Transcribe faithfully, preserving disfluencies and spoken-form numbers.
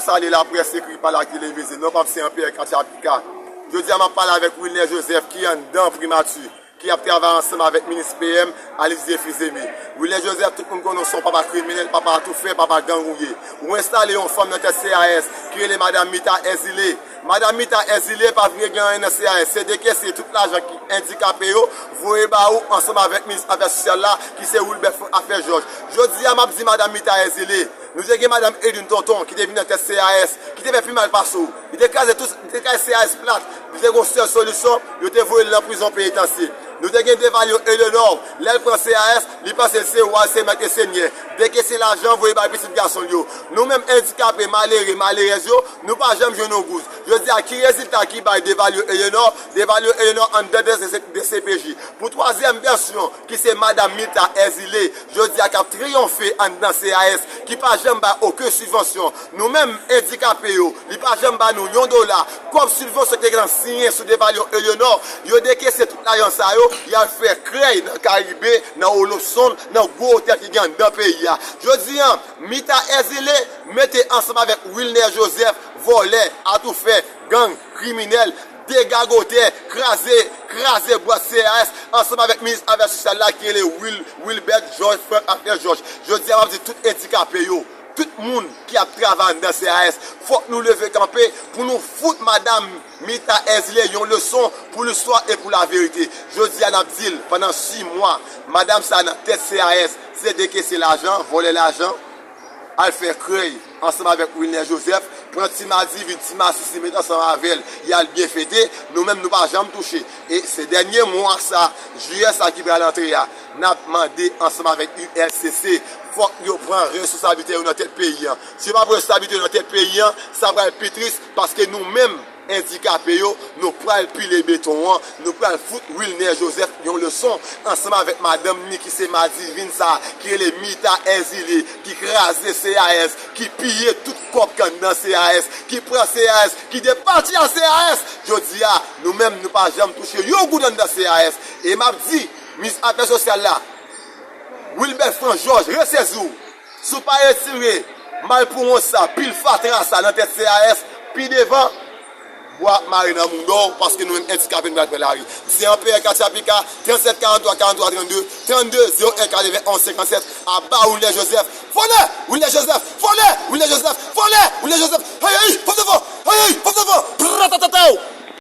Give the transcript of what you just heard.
Salye laprès ekri pa la televize. Non pa m se Anperè Katya Pika. Jodi a m ap pale avèk Wilner Joseph ki anndan primati, ki ap travay ansanm avèk minis P M Alex Zephyr Zeme. Wilner Joseph, tout moun konnen w se yon papa kriminèl, papa atoufè, papa gang ou ye. Ou enstale yon fanm nan tèt C A S ki rele Madanm Mita Èzile. Madanm Mita Èzile pa vin regle anyen nan C A S, se dekese tout lajan ki andikape yo voye ba ou ansanm avèk minis afè sosyal la ki se Wilbert Frank Afè Jòj. Jodi a m ap di Madanm Mita Èzile, nou te gen Madanm Edwin Tonton ki te vin nan tèt C A S, ki te fè pi mal pase w. Li te kraze tout, li te kraze C A S plat. Li te gen yon sèl solisyon, yo te voye l nan prizon penitansye. Nou te gen Devalyon Eleanor, lè l pran C A S, li panse l se wa, l se mèt e senyè. Dekese lajan, voye bay pitit gason l yo. Nou menm andikape, malere, malerèz yo, nou pa janm jwenn yon goud. Jodi a, ki rezilta ki bay Devalyon Eleanor? Devalyon Eleanor anndan D C P J. Pou twazyèm vèsyon, ki se Madanm Mita Èzile, jodi a k ap triyonfe anndan C A S, ki pa janm bay okenn sibvansyon. Nou menm andikape yo, li pa janm ba nou yon dola. Kòb sibvansyon ki te gentan siyen sou Devalyon Eleanor, yo dekese tout lajan sa yo, y al fè krèy nan Karibe, nan Olobson, nan gwo otèl ki gen anndan peyi a. Jodi a, Mita Èzile mete ansanm avèk Wilner Joseph, vòlè, atoufè, gang, kriminèl, degagotè, kraze, kraze bwat C A S, ansanm avèk minis afè sosyal la ki rele Wil, Wilbert George Frank Afè Jòj. Jodi a, m ap di tout andikape yo, tout moun ki ap travay anndan C A S, fòk nou leve kanpe pou nou fout Madanm Mita Èzile yon leson pou listwa e pou laverite. Jodi a, n ap di l, pandan sis mwa, madanm sa nan tèt C A S, se dekese lajan, vòlè lajan, al fè krèy ansanm avèk Wilner Joseph, pran ti madivin, ti masisi, met ansanm avè l, y al byen fete, nou menm nou pa janm touche. E se dènye mwa sa, jiyè sa ki pral antre a, n ap mande ansanm avèk U L C C, fòk yo pran responsablite yo nan tèt peyi a. Si yo pa pran responsablite yo nan tèt peyi a, sa pral pi tris, paske nou menm, andikape yo, nou pral pile beton an, nou pral fout Wilner Joseph yon leson, ansanm avèk madanm ni ki se madivin sa, ki rele Mita Èzile, ki kraze C A S, ki piye tout kòb k anndan C A S, ki pran C A S, ki depatya C A S. Jodi a, nou menm, nou pa janm touche yon goud anndan C A S. E m ap di, minis afè sosyal la, Wilbert Frank Georges, resezi w. Si w pa retire malpouwont sa, pil fatra sa nan tèt C A S, pi devan, bwa ap mare nan mouda w, paske nou menm andikape nou pral pran lari. M se Anperè Katya Pika, trannsèt karanntwa karanntwa trannde, trannde zewo en katrevenn onz senkannsèt, aba Wilner Joseph, vòlè! Wilner Joseph, vòlè! Wilner Joseph, vòlè! Wilner Joseph, hey, hey, fòs devan! Hey, hey, fòs devan! Pratatatataw!